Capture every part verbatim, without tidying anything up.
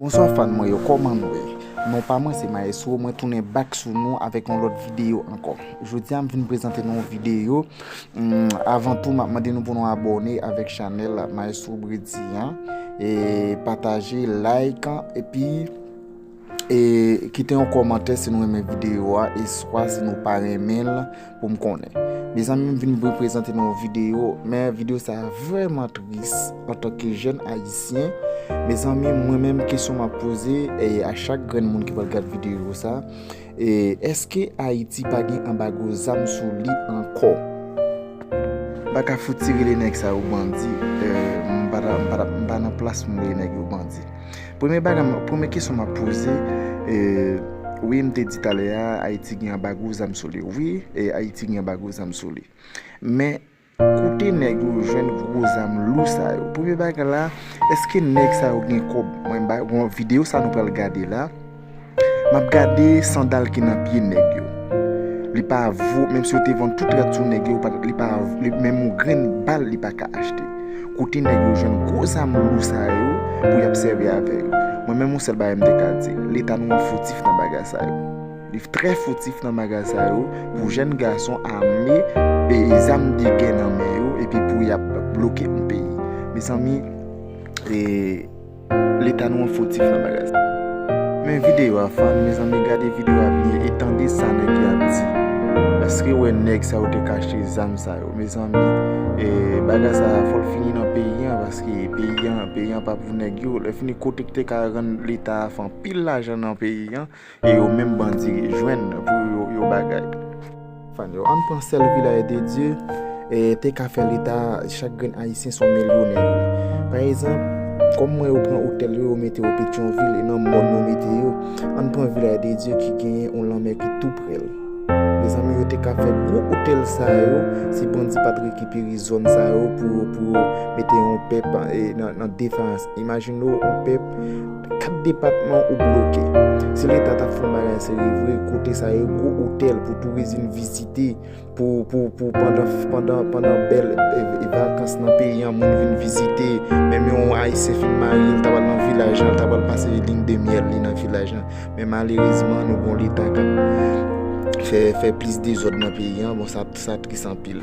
Bonswa fan mwen yo, kòman nou ye? Non pa mwen se Maestro, mwen tounen back sou nou avèk yon lòt videyo ankò. Jodi a m vin prezante nou yon videyo. Hmm, avan tou, m ap mande nou pou nou abòne avèk chanèl Maestro Brady an. E pataje, like, epi e kite yon kòmantè si nou renmen videyo a, e swa si nou pa renmen l, pou m konnen. Mezanmi, m vin reprezante nou yon videyo, men videyo sa a vrèman tris antanke jèn ayisyen. Mezanmi, mwen menm, kesyon m ap poze, e a chak grenn moun ki pral gad videyo sa, e èske Ayiti pa gen anbago zam sou li ankò? M pa ka fout rele nèg sa yo bandi, e, m pa, m pa, m pa nan plas pou m rele nèg yo bandi. Premye bagay, m- premye kesyon m ap poze, e, wi, m te di talè a, Ayiti gen anbago zam sou li. Wi, e, Ayiti gen anbago zam sou li. Men, kote nèg yo jwenn gwo zam lou sa yo? Premye bagay la, èske nèg sa yo gen kòb? Mwen, m ba- bon, videyo sa nou pral gade la, m ap gade sandal ki nan pye nèg yo. Li pa vo, menm si yo te vann tout rad sou nèg yo, pa- li pa, li, menm yon grenn bal li pa ka achte. Kote nèg yo jwenn gwo zam lou sa yo pou y ap sèvi avè yo? Mwen menm, yon sèl bagay m te ka di, Leta nou an fotif nan bagay sa yo. Li trè fotif nan bagay sa yo pou jèn gason ame e zam de gè nan men yo epi pou y ap bloke yon peyi. Mezanmi, e, Leta nou an fotif nan bagay sa. Men videyo a, fan, mezanmi, gade videyo a byen e tande sa nèg yo ap di. Èske w wè nèg sa yo te kache zam sa yo? Mezanmi, e, bagay sa a, fò l fini nan peyi an, paske peyi an, peyi an pa pou nèg yo. Lè fini, kote k te ka rann Leta a fè anpil lajan nan peyi an, e yo menm bandi jwenn pou yo, yo bagay. Fan yo, ann pran sèl Vilaj de Dye, e, te ka fè Leta, chak grenn ayisyen se yon milyonè, wi. Pa egzanp, kòm mwen, yo pran otèl yo, yo mete yo Petyonvil, e nan mòn yo mete yo. Ann pran Vilaj de Dye ki genyen yon lanmè ki tou prè l. Mezanmi, yo te ka fè gwo otèl sa yo, si bandi pa t rekipere zòn sa yo pou, pou mete yon pèp, e, nan, nan defans. Imajine w, yon pèp, kat depatman ou bloke. Si Leta ta fè yon bagay serye vre, kote sa yo, gwo otèl pou touris vin vizite, pou, pou, pou pandan, pandan, pandan bèl, e, e, vakans nan peyi an, moun vin vizite. Menm yon Ayisyen fin marye, l ta pral nan vilaj lan, l ta pral pase lin de myèl li nan vilaj lan. Men malerezman, nou gon Leta k ap fè, fè plis dezòd nan peyi an. Bon, sa, sa tris anpil.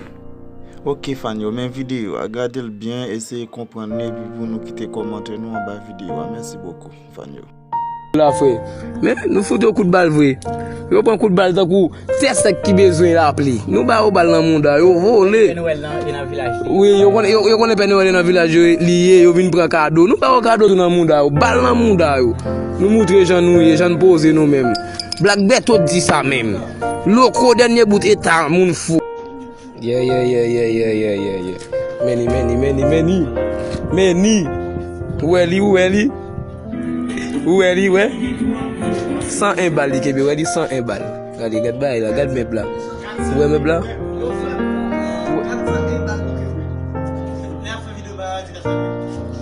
Ok, fan yo, men videyo a, gade l byen, eseye konprann li, epi pou nou kite kòmantè nou anba videyo a. Mèsi bokou, fan yo. La, frè. Men, nou fout yo kout bal vre. Yo pran kout bal tankou tè sèk ki bezwen lapli. Nou ba yo bal nan mouda, yo vole. Pè Nwèl nan, li nan vilaj li. Wi, yo konnen, yo, yo konnen Pè Nwèl li nan vilaj yo, li ye, yo vin pran kado. Nou ba yo kado tou nan mouda yo, bal nan mouda yo. Nou moutre jan nou ye, jan n poze nou menm. Black Beto di sa menm. Loko, dènye bout eta, moun fou. Yeah, yeah, yeah, yeah, yeah, yeah, yeah, yeah. Meni, meni, meni, meni. Meni. Ou wè li, ou wè li. Ou wè li, wè. San en bal li kenbe, wè li san en bal. Gade, gad bagay la, gad mèb la. Ou wè mèb la?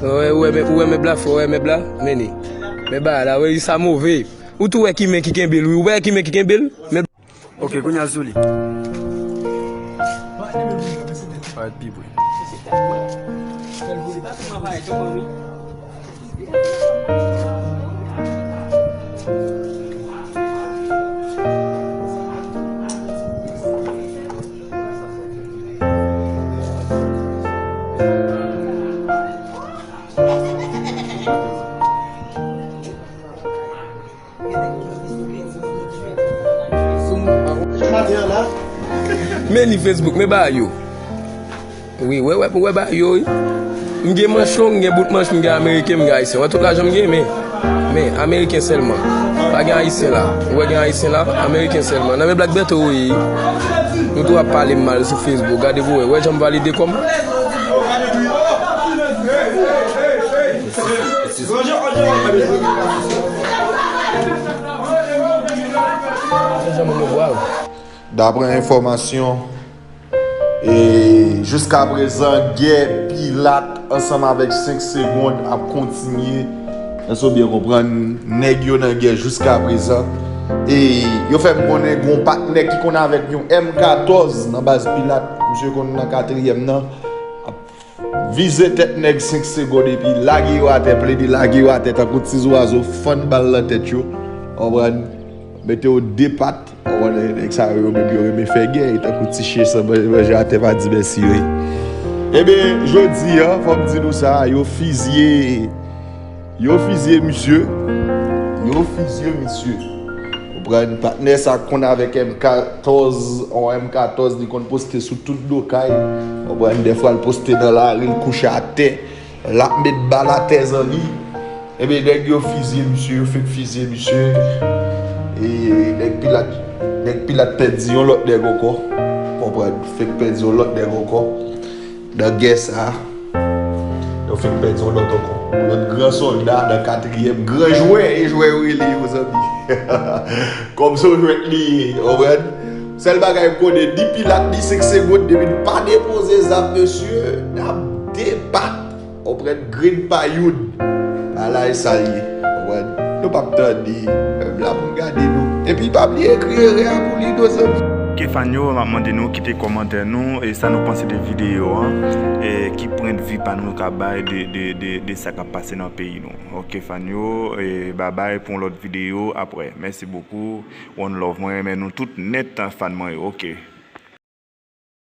Ou wè, ou wè mèb, ou wè mèb la, frè, ou wè mèb la? Meni. Men bagay la, wè, sa move. Ou tou wè ki men ki kenbe l, wi. Ou wè ki men ki kenbe l? Men Ok, kounye a sou li. Parèt pi pre. Men ni Facebook, men ba yo. Wi, wè, wè, wè ba yo, wi. M gen manch long, m gen bout manch, m gen ameriken, m gen ayisyen. Wè tout lajan m gen, men, men, ameriken sèlman. Pa gen ayisyen la. Ou wè gen ayisyen la, ameriken sèlman. Nan men Black Beto, wi. Nou tou ap pale m mal sou Facebook. Gade pou wè. Wè jan m valide kò m. Daprè enfòmasyon, e, jiskaprezan, gè Pilat ansanm avèk Senk Segonn ap kontinye. Èske w byen konprann? Nèg yo nan gè jiskaprezan. E yo fè m konnen gen yon patnè ki konn avèk yon M katòz nan baz Pilat. Misye konn nan katriyèm nan. Vize tèt nèg senk segonn epi lage yo atè, plede lage yo atè tankou ti zwazo, fann bal nan tèt yo. Konprann? Mete yo de pat. Konprann? Nèg sa yo menm yo renmen fè gè, e tankou ti chen san manje atè pa di mèsi wi. Ebyen, jodi a, fò m di nou sa, yo fizye, yo fizye misye, yo fizye misye. Konprann? Patnè sa konn avèk M katòz, on M katòz, li konn poste sou tout do kay. Konprann? Dèfwa l poste nan lari, l kouche atè, l ap met bal atè zan li. Ebyen, nèg yo fizye misye, yo fenk fizye misye. E nèg Pilat, nèg Pilat pèdi yon lòt nèg ankò. Konprann? Fenk pèdi yon lòt nèg ankò. Nan gè sa, yo fenk pèdi yon lòt ankò. Yon lòt gran sòlda nan katriyèm, gran jwè, e jwè yo rele yo, zanmi. Kòm se yon jwèt li ye, konprann? Sèl bagay m konnen, ni Pilat, ni senk segonn, depi n pa depoze zam, mesye, n ap debat. Konprann? Grenn pa youn. Ala e sa l ye. Konprann? Nou p ap tande. Menm la pou n gade nou. Epi pa bliye ekri erè a pou li, non, zanmi. Ok, fan yo, m ap mande nou kite kòmantè nou e sa nou panse de videyo an, e ki pwendvi pa nou ka bay de, de, de, de sa k ap pase nan peyi nou. Ok, fan yo, e babay pou yon lòt videyo apre. Mèsi bokou, one love, mwen renmen nou tout nèt, fan mwen yo, ok.